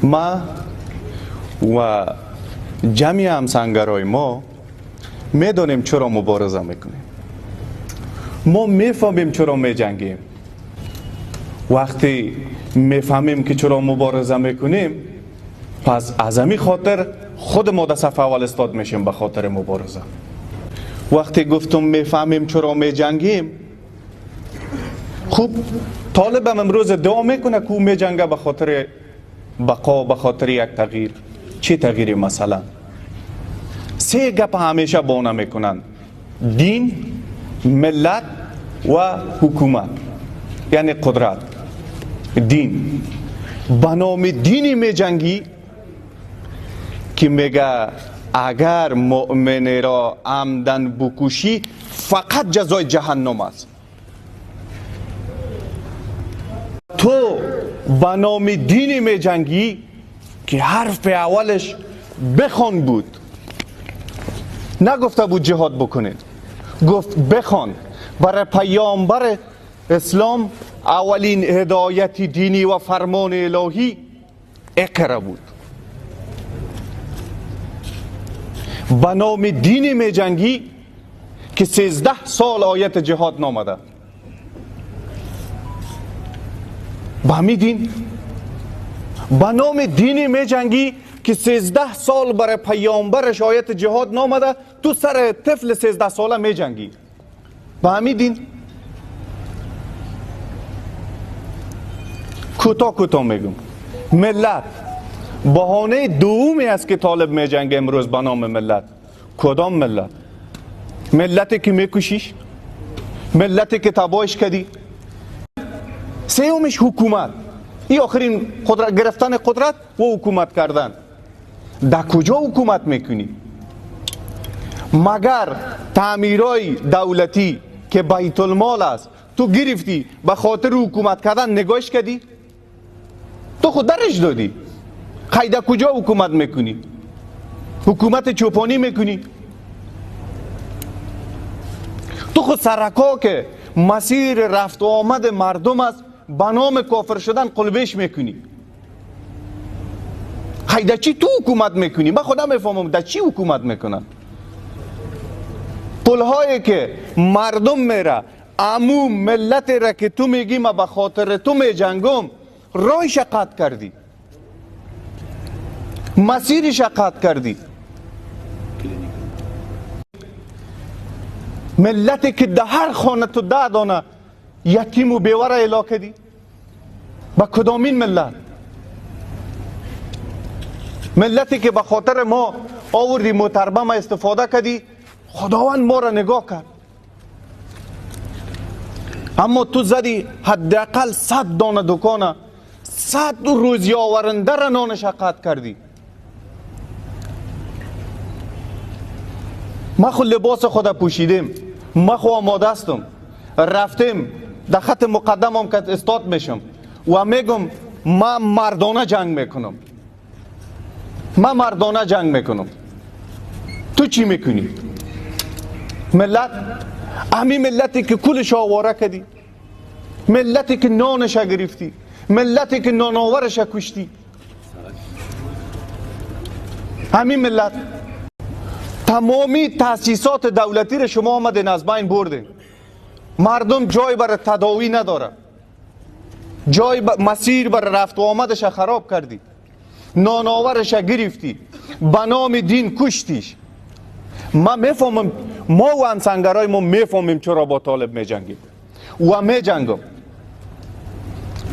ما و جمعی همسنگرای ما میدانیم چرا مبارزه میکنیم، ما میفهمیم چرا میجنگیم. وقتی میفهمیم که چرا مبارزه میکنیم، پس از همین خاطر خود ما در صف اول استاد میشیم به خاطر مبارزه. وقتی گفتم میفهمیم چرا میجنگیم، خوب طالبم امروز ادعا میکنه که او میجنگه به خاطر بقا، به خاطر یک تغییر. چه تغییری؟ مثلا سه گپ همیشه بانه میکنن: دین، ملت و حکومت، یعنی قدرت. دین، به نام دینی میجنگی که میگه اگر مؤمن را عمدن بکشی فقط جزای جهنم است. تو به نام دینی میجنگی که حرف اولش بخوان بود، نگفته بود جهاد بکنید، گفت بخوان. برای پیامبر اسلام اولین هدایت دینی و فرمان الهی اقرا بود. به نام دینی میجنگی که 13 سال آیت جهاد نامده. به همین دین، به نام دینی میجنگی که 13 سال برای پیامبرش آیت جهاد نامده، تو سر طفل 13 ساله میجنگی. به همین دین. کوتاه کوتاه میگم، ملت بهانه دومی است که طالب میجنگه امروز به نام ملت. کدام ملت؟ ملتی که میکشیش، ملتی که تباهش کردی. سومش حکومت. این آخرین قدرت، گرفتن قدرت و حکومت کردن. در کجا حکومت میکنی؟ مگر تعمیرای دولتی که بیت المال است تو گرفتی به خاطر حکومت کردن نگاش کردی؟ تو خود درش دادی. خیلی کجا حکومت میکنی؟ حکومت چوپانی میکنی؟ تو خود سرکا که مسیر رفت و آمد مردم است به نام کافر شدن قلبش میکنی. خیلی چی تو حکومت میکنی؟ من خودم میفهمم در چی حکومت میکنن. پلهایی که مردم میره، عمو ملت را که تو میگی ما به خاطر تو میجنگم، رایش قطع کردی، مسیرش قطع کردی. ملتی که ده هر خانه تو 10 دانه یتیم و بیوه را اعلا کردی، با کدامین ملت؟ ملتی که به خاطر ما آوردی متربه ما استفاده کردی، خداوند ما را نگاه کرد. اما تو زدی حداقل 100 دانه دکانه، 100 روزی آورنده را نانش قطع کردی. ما خود لباس خود پوشیدیم، ما خود آماده هستم، رفتیم در خط مقدم هم که استاد میشم و میگم ما مردانه جنگ میکنم، ما مردانه جنگ میکنم. تو چی میکنی؟ ملت، امی ملتی که کلش آواره کردی، ملتی که نانش گرفتی، ملتی که نانآورش کشتی، همین ملت. تمامی تاسیسات دولتی را شما آمدین از بین بردین. مردم جای برای تداوی نداره، جای مسیر برای رفت و آمدش خراب کردی، نانآورش گرفتی، به نام دین کشتیش. ما میفهمم، ما و همسنگرای ما میفهمیم چرا با طالب میجنگیم و میجنگم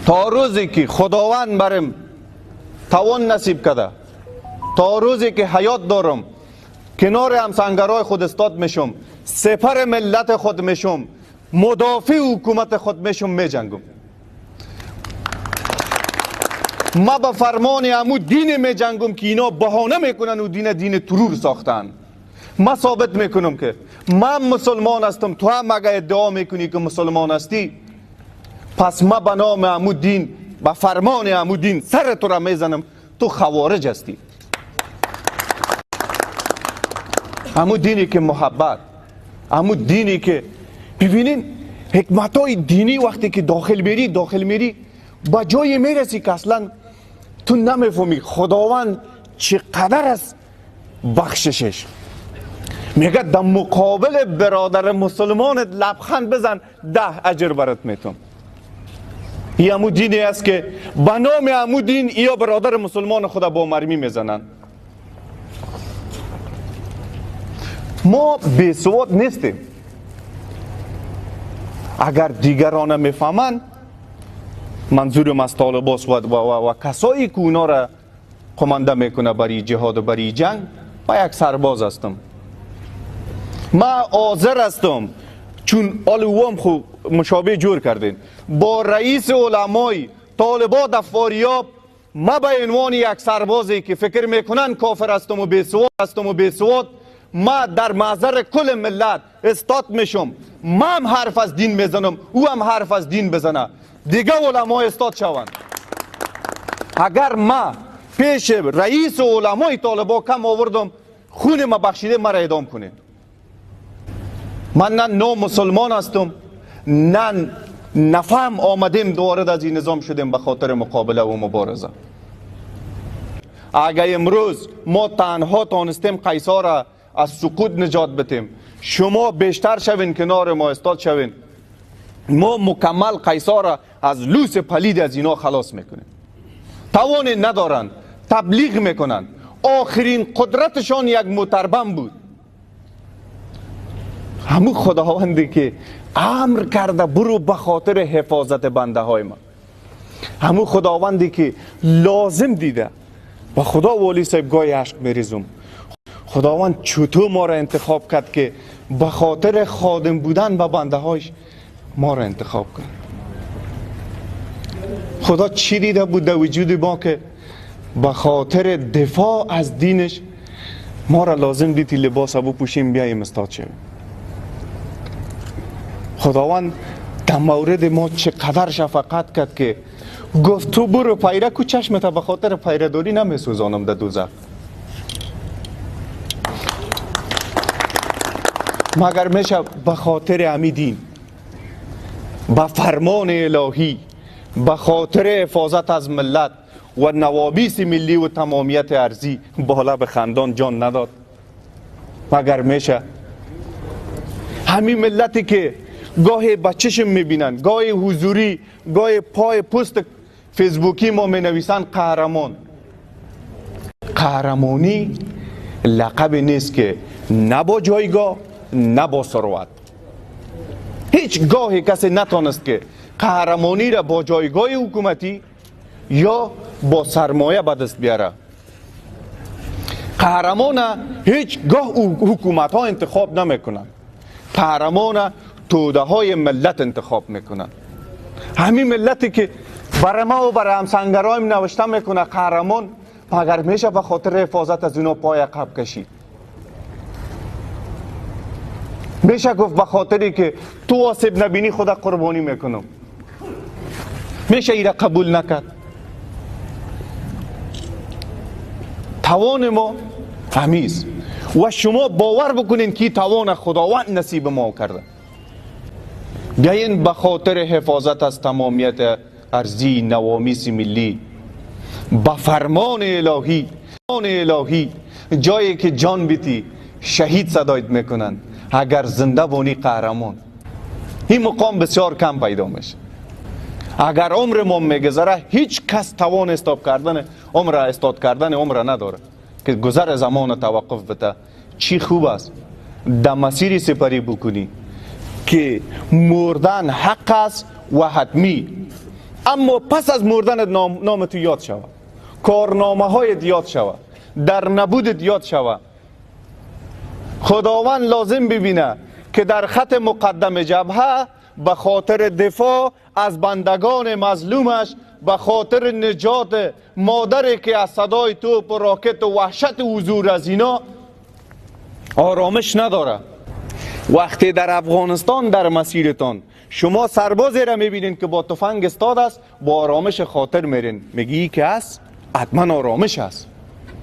تا روزی که خداوند برم توان نصیب کرده، تا روزی که حیات دارم کنار همسنگرای خود استاد میشم، سپر ملت خود میشم، مدافع حکومت خود میشم، میجنگم. ما با فرمان امو دین میجنگم که اینا بهانه میکنن و دین دین ترور ساختن. ما ثابت میکنم که من مسلمان هستم، تو هم اگه ادعا میکنی که مسلمان هستی، پس ما به نام امو دین، به فرمان امو دین سر تو را میزنم، تو خوارج هستی. امو دینی که محبت، امو دینی که ببینین حکمت های دینی وقتی که داخل میری، داخل میری با جای میرسی که اصلا تو نمیفهمی خداوند چقدر از بخششش. میگه در مقابل برادر مسلمانت لبخند بزن 10 اجر برات میتم. این همو دینی است که به نام همو دین یا برادر مسلمان خدا با مرمی میزنن. ما بی سواد نیستیم. اگر دیگران میفهمند، منظورم از طالباس و کسایی که اونا را قمانده میکنه برای جهاد و برای جنگ، من یک سرباز هستم، من حاضر هستم، چون آلوام خو مشابه جور کردین با رئیس علمای طالبا در فاریاب، ما به عنوان یک سربازی که فکر میکنن کافر هستم و بیسواد هستم و بیسواد، ما در محضر کل ملت استاد میشم، ما هم حرف از دین میزنم، او هم حرف از دین بزنه، دیگه علما استاد شوند. اگر ما پیش رئیس علمای طالبا کم آوردم، خون ما بخشیده مرا اعدام کنید. من نه نو مسلمان هستم، نه نفهم آمدیم دوارد از این نظام شدیم به خاطر مقابله و مبارزه. اگر امروز ما تنها تانستیم قیصر را از سقوط نجات بدیم، شما بیشتر شوین، کنار ما استاد شوین، ما مکمل قیصر را از لوس پلید از اینا خلاص میکنیم. توان ندارن، تبلیغ میکنن. آخرین قدرتشان یک متربم بود، همون خداوندی که امر کرده برو به خاطر حفاظت بنده های ما، همون خداوندی که لازم دیده. و خدا والی صاحب گاهی عشق میریزم، خداوند چطور ما را انتخاب کرد که به خاطر خادم بودن به بنده هایش ما را انتخاب کرد. خدا چی دیده بود در وجود ما که به خاطر دفاع از دینش ما را لازم دید لباس بپوشیم بیاییم استاد شویم. خداوند در مورد ما چقدر شفقت کرد که گفت تو برو پیره کو، چشمت به خاطر پیره داری نمیسوزانم در دوزخ. مگر میشه به خاطر همی دین، به فرمان الهی، به خاطر حفاظت از ملت و نوابیس ملی و تمامیت ارضی بالا به خندان جان نداد؟ مگر میشه همین ملتی که گاهی به چشم میبینن، گاهی حضوری، گاهی پای پست فیسبوکی ما مینویسن قهرمان. قهرمانی لقب نیست که نه با جایگاه نه با ثروت. هیچ گاهی کسی نتانست که قهرمانی را با جایگاه حکومتی یا با سرمایه به دست بیاره. قهرمان هیچ گاه حکومت ها انتخاب نمیکنن، قهرمان توده های ملت انتخاب میکنن. همین ملتی که برای ما و برای همسنگرایم نوشته میکنه قهرمان، مگر میشه به خاطر حفاظت از اونا پای عقب کشید؟ میشه گفت به خاطری که تو آسیب نبینی خدا قربانی میکنم؟ میشه ایره قبول نکرد؟ توان ما همیز و شما باور بکنین که توان خداوند نصیب ما کرده. بیاین به خاطر حفاظت از تمامیت ارضی نوامیس ملی به فرمان الهی، الهی جایی که جان بیتی شهید صدایت میکنن، اگر زنده بونی قهرمان. این مقام بسیار کم پیدا میشه. اگر عمر ما میگذره هیچ کس توان استاب کردن عمر، استاد کردن عمر نداره که گذر زمان توقف بده. چی خوب است در مسیری سپری بکنی که مردن حق است و حتمی، اما پس از مردن نام تو یاد شود، کارنامه های یاد شود، در نبودت یاد شود. خداوند لازم ببینه که در خط مقدم جبهه به خاطر دفاع از بندگان مظلومش، به خاطر نجات مادری که از صدای توپ و راکت و وحشت حضور از اینا آرامش نداره. وقتی در افغانستان در مسیرتان شما سربازی را میبینین که با تفنگ استاد است، با آرامش خاطر میرین، میگی که است حتما آرامش است.